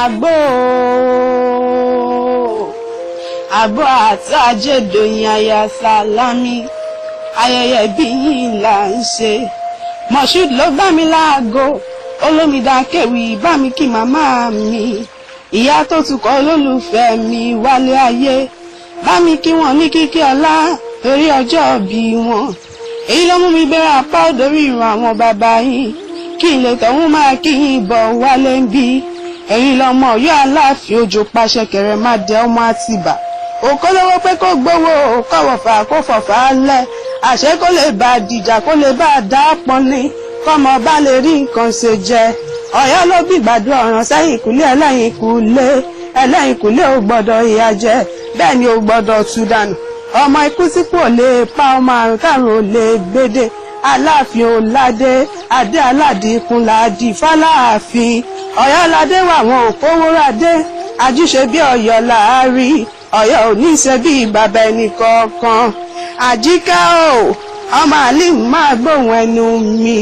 Àgbo àgbo àti Ajédoyin aya Sálámí, ayẹyẹ bí yìí là ń ṣe. Moshood ló gbá mi láago, olómìdá kéwì bá mi kí màmá mi, ìyá tó tukọ̀ olólùfẹ́ mi wálé ayé, bá mi kí wọn ní kíkí ọlá torí ọjọ́ bí wọn. Èyí ló mú mi gbéra apá òdòrí ìran àwọn bàbá yín kí n lè tọ̀hún máa kí yín bọ̀ wálé ń bí. Ẹ̀yin lọmọ Ọ̀yọ́ Aláàfin òjò pàṣẹ kẹrẹ má dẹ ọmọ Àtìbà. Òkólówó pé kó gbowó, kọwọfà kó fọfà lẹ, àṣẹ kó lè bá dìjà kó lè bá dá pọn ní kọmọ bá lè rí nǹkan ṣe jẹ. Ọ̀yọ́ ló bí gbàdúrà ọ̀ràn sẹ́yìn kúlé ẹlẹ́yìn kúlé ẹlẹ́yìn kúlé ò gbọ́dọ̀ ìyà jẹ, bẹ́ẹ̀ ni ò gbọ́dọ̀ tú dànù. Ọmọ ikú tí kò lè pa, ọmọ àrùn kárùn ò lè gbédè. Aláàfin ò ládé, adé aládìkún làdí fáláàfin. Ọ̀yọ́ ládé wà wọn ò kówó rádé, àjùṣe bí Ọ̀yọ́ làárí. Ọ̀yọ́ ò ní ṣe bí bàbá ẹnì kọ̀ọ̀kan. Àjíkẹ́ o, ọmọ àlìm máa gbóhùn ẹnu mi,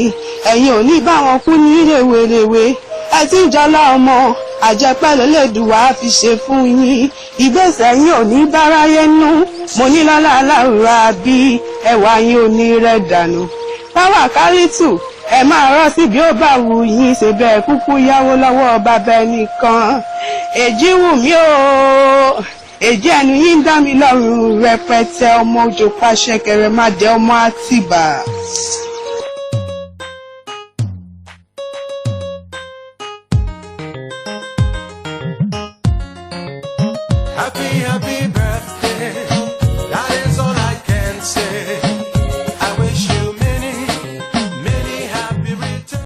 ẹ̀yin ò ní bá wọn kú ní rèwerèwe. Ẹ ti ń jọlá ọmọ àjẹpẹ́ lélẹ́dùwà fi ṣe fún yín, ìgbésẹ̀ yín ò ní báráyé nú. Mo ní lọ́lá aláwùrà bí ẹwà yín ò ní rẹ̀ dànù. Táwa kárìtù ẹ máa rọ́ sí bí ó bá wù yín, ṣe bẹ́ẹ̀ kúkú yáwó lọ́wọ́ bàbá ẹnìkan. Èjì wù mí o, èjì ẹnu yín ń dá mi lọ́rùn rẹpẹtẹ. Ọmọ òjò pàṣẹ kẹrẹ má dé ọmọ Àtìbà. Happy, happy.